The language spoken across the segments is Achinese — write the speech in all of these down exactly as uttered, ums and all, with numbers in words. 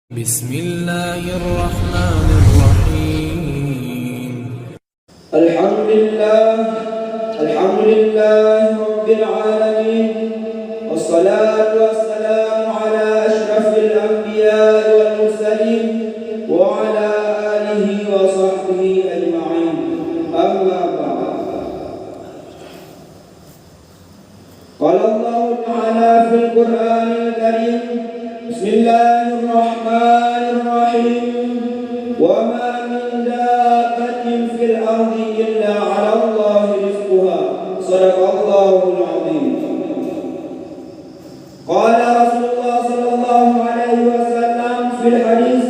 بسم الله الرحمن الرحيم. الحمد لله، الحمد لله رب العالمين، والصلاة والسلام على أشرف الأنبياء والمرسلين، وعلى آله وصحبه أجمعين. أما بعد. قال الله تعالى في القرآن الكريم: بسم الله الرحمن الرحيم. وما من دابة في الأرض إلا على الله رزقها. صدق الله العظيم. قال رسول الله صلى الله عليه وسلم في الحديث: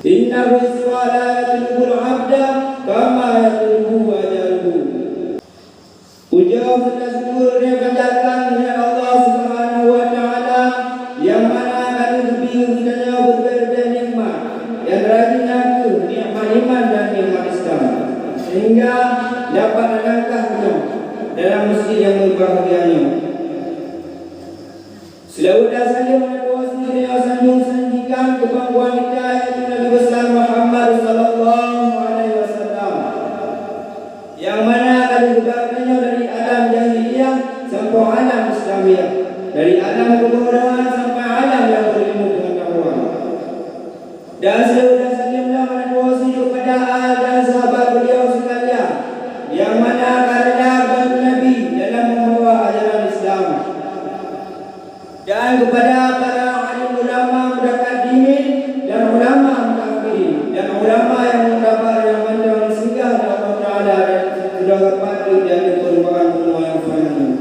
إن الرزق لا يطلبه العبد كما يطلبه أجله. Puja serta syukur neupanjatkan keuhadrat Allah Subhanahu wa Taala, nyang mana ka geubri geutanyoe beureubai-reubai nikmat, nyang rajin na kheueh nikmat iman dan nikmat Islam, sehingga dapat talangkah nyoe dalam masjid nyang mubahgia nyoe. Seulaweuet dan saleuem hana tuwoe si geutanyoe sanjong sanjikan keu panghulu geutanyoe, yaitu Nabi Besar Muhammad sallallahu alaihi wasallam, nyang mana ka geubri geutanyoe dari alam jahiliyah sampoe alam Islamiyah, dari alam keubodohan sampai alam nyang beurilmu pengetahuan. Dan seulaweuet dan saleuem hana tuwoe si keupada ahli dan sahabat beliau sekalian, nyang mana ka reuda bantu Nabi dalam membawa ajaran Islam. Dan keupada para alim ulama mutaqaddimin dan ulama mutaakhirin dan ulama nyang mutabar nyang mantong singgah lé Allah Taala dan sudah wafat dan dipeureumpaan bumoe nyang fana nyoe.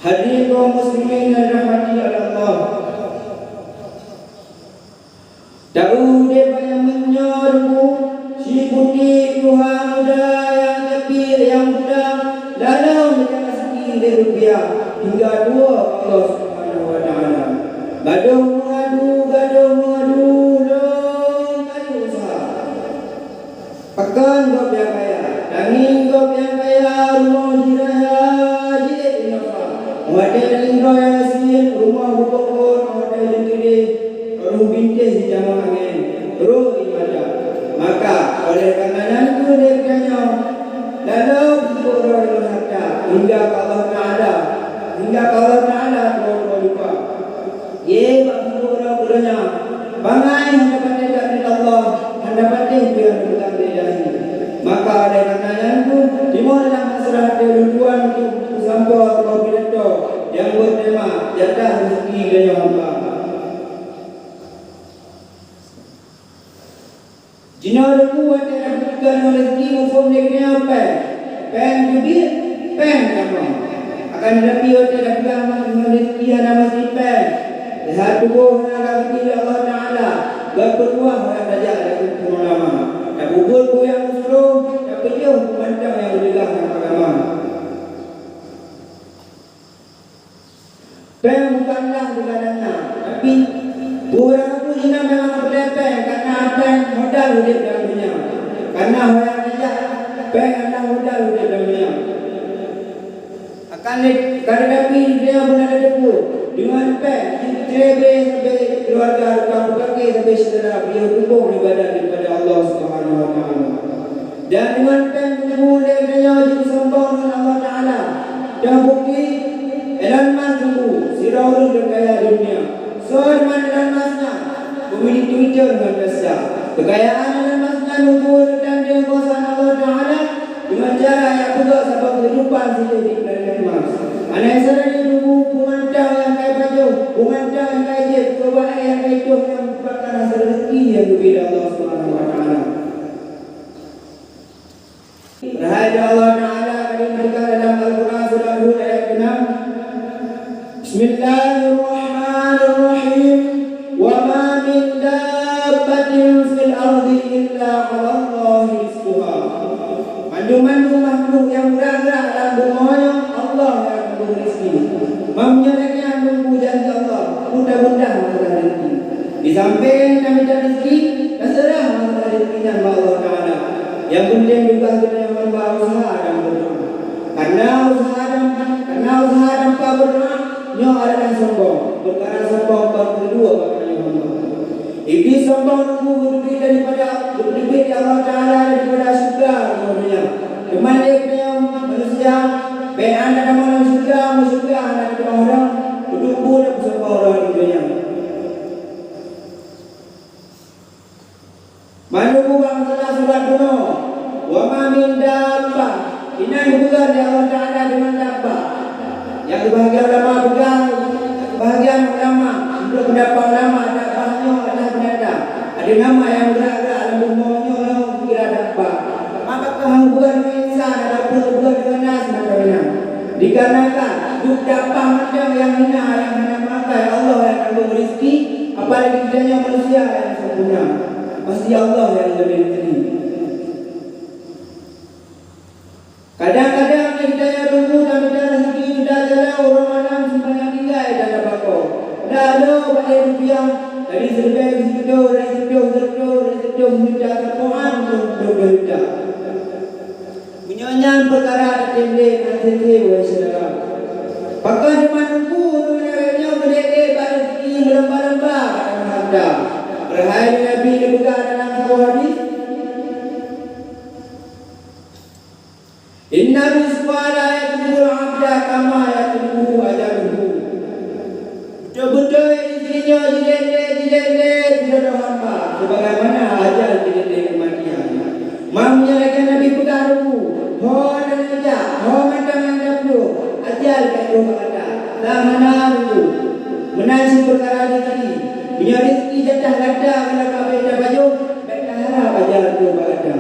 Hadirin kaum muslimin nyang dirahmati Allah, taudeb ayam meunyoe ruku, si putéh tuha muda nyang capiek nyang muda, lalu meucari raseuki lé rupiah hingga tuwoe Allah Subhanahu wa Taala. Gadôh meuadu, gadôh meuadu, lôn kayém useuha. Pakon gob nyang kaya? Tangieng gob nyang kaya, rumoh jih raya, jih ék inapa. Watèe tangieng droe nyang gasien, rumoh bubôk-bubôk, watèe jeuet keudeh, ruh bintéh jitamong angèn, rhot ié mata. Maka, oleh karena nyan kheueh lé geutanyoe, laloe sibôk droe ngon hareuta, hingga keu Allah Taala, hingga keu Allah Taala droe-droe lupa. Yé, bak peubuet droe keu donya, bangai hana patéh takdir Allah, hana patéh peue nyang geupeugah lé Ilahi. Maka, oleh karena nyan kheueh, timoh dalam hasrah até ulôn tuan keu peusampoe saboh pidato nyang beutema jatah raseuki geutanyoe hamba. Jinoe Teungku watèe na peue ngon raseuki muphom lé geutanyoe péng. Péng teubiet, péng tamong. Akan teutapi watèe na peue ngon raseuki hana meusti péng, lheuh tuboh hana geubi lé Allah Taala, geupeuluah hana tajak lagèe peumalam. Tapeubuet peue nyang meusuroh, tapeujeuh peumantang nyang geupeugah lam agama. Péng bukanlah seugala-galanya, tapi ureueng Teungku jihnyan memang peureulèe péng, karena péng modal udép lam donya. Karena hoyak tajak, péng adalah modal udép lam donya. Akan lé, ka teudapi di dunia beuna tateupeue, deungon péng, jeuet ceureubai sabe keuluwarga, tukang peupaké sabe syedara, beuiôh tuboh ibadat keupada Allah Subhanahu wa Taala. Dan deungon péng Teungku lé geutanyoe jipeusombong ngon Allah Taala. Teubukti, Elon Musk Teungku, sidroe ureueng teukaya di dunia. Soe teuma Elon Musk nyan? Pemilik Twitter ngon Tesla. Keukayaan Elon Musk nyan Teungku, tandéng kuasa Allah Taala deungon cara nyang peugah sabab keuhidupan sidéh di planet Mars. Hana salah Teungku, peumantang nyang ka ipajoh, peumantang nyang ka ijép, keubaik nyang ka itueng nyang merupakan hasil rezeki nyang geubri lé Allah Subhanahu wa Taala. Padahai Allah Taala ka geupeugah dalam Al-Quran surat Hud ayat keenam, Bismillahirrahmanirrahim. Wa ma min dabbatin fil ardi illa 'alallahi rizquha. Mandum-mandum makhluk nyang gerak-gerak lam bumoe nyoe, Allah nyang akan bri rezeki. Meunyoe lagèe nyan Teungku janji Allah, mudah-mudahan masalah rezeki. Di sampéng tamita rezeki, taseurah masalah rezeki nyan bak Allah Taala. Nyang penting tugaih geutanyoe hamba useuha dan berdoa. Karena useuha dan, karena useuha tanpa berdoa, nyoe adalah sombong. Peukara sombong kon Iblih sombong teungku geuteubiet daripada, geuteubiet lé Allah Taala daripada syeuruga ngon donya. Teuma lé geutanyoe manusia, bèk hana tamong lam syeuruga, ngon syeuruga hana tamong lam, peuduek bu dan peusombong droe di donya. Mandum bak masalah surat bunoe, "Wa ma min dabbah," inan geupeugah lé Allah Taala deungon dabbah. Nyang keubahgian ulama peugah, keubahgian ulama, menurut pendapat ulama, dabbah nyoe adalah binatang. Ada nama nyang gerak-gerak lam bumoe nyoe, nyoe kira dabbah. Apakah hana geupeugah deungon insan ataupun geupeugah deungon nas mantong inan? Dikarenakan duek dabbah mantong nyang hina, nyang hana meuakai, Allah nyang tanggong rezeki, apalagi geutanyoe manusia nyang sempurna. Pasti Allah nyang leubeh meuteuli. Kadang-kadang geutanyoe teungku tamita rezeki, tamita jalan uroe malam simbana tinggai dan tabako. Lalu bak rupiah, dari siribèe sijuta, dari sijuta sireutôh, dari sireutôh sijuta, sapoh an peuet ploh juta. Meunyoe nyan peukara tatem lé ngon sensé, wahé syedara. Pakon teuma teungku ureueng nyang nyoe meudèk-dèk bak rezeki, meulomba-lomba bak hareuta? Padahai Nabi neupeugah dalam saboh hadis, "Inna rizqa la yatlubul abda kama yatlubuhu ajaluhu." Beutôi-beutôi rezeki nyoe jidèk-dèk, jidèk-dèk lé sidroe hamba, sebagaimana ajal jidèk-dèk lé keumatian. Meunyoe lagèe Nabi peugah teungku, ho nyang neujak, ho mantong nyang taplueng, ajal ka troh bak gata. Tan hana teungku. Meunan cit peukara rezeki. Meunyoe rezeki jatah gata, gata ka abéh tapajoh, bèk taharap ajal troh bak gata.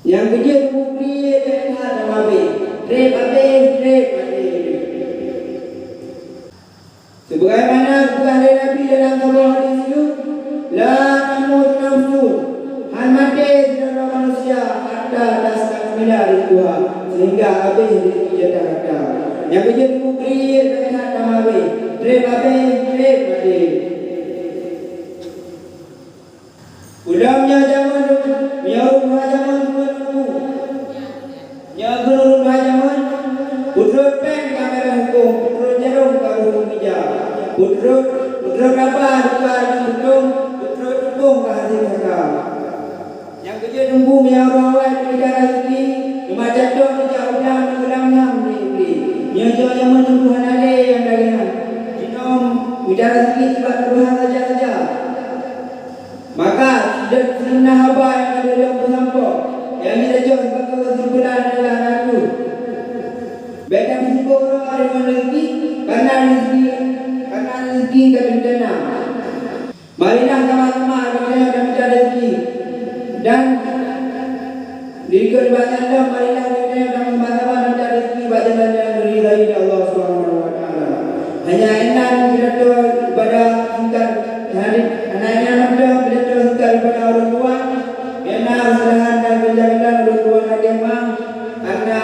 Nyang keujeuet mukri, bèk that lam abéh, trép abéh, trép abéh. Sebagaimana geupeugah lé Nabi dalam saboh hadis nyoe, "La tamutu nafsun," hana maté sidroe manusia, "hatta tastakmila rizqaha," sehingga abéh rezeki jatah gata. Nyang keujeuet mukri, bèk that lam abéh, trép abéh, trép maté. Ulôn nyoe jameun, nyoe ulôn jameun, nyoe ulôn jameun. Peutrok péng ka mirah hukôm, peutrok jaroe ka rhung ija. Peutrok, peutrok raba ka rhung beutông, peutrok teupông ka hase saka. Nyang keujeuet teungku, meunyoe awai mita rezeki, teuma jatoh ija udang ngon lam-lam lé Iblih. Nyoe jameun teungku hana lé nyang lagèe nyan. Jinoe mita rezeki nibak Tuhan saja-saja. Maka, sidroe haba nyang ka lheueh lôn peusampoe, nyang jiteupeue sibagoe keusimpulan adalah na kheueh. Bèk tapeusigoe uroe deungon rezeki, kareuna rezeki, kareuna rezeki ka teuntèe na. Marilah sama-sama geutanyoe tamita rezeki, dan Dikeue bak nyan lom, marilah geutanyoe tameusaban mita rezeki bak jalan nyang geuridai lé Allah Subhanahu wa Taala. Hanya inan pidato daripada singkat, hanya inan mantong pidato singkat daripada ulôn tuan. Nyang na keusalahan dan keujahatan ulôn tuan lagèe meuah, karena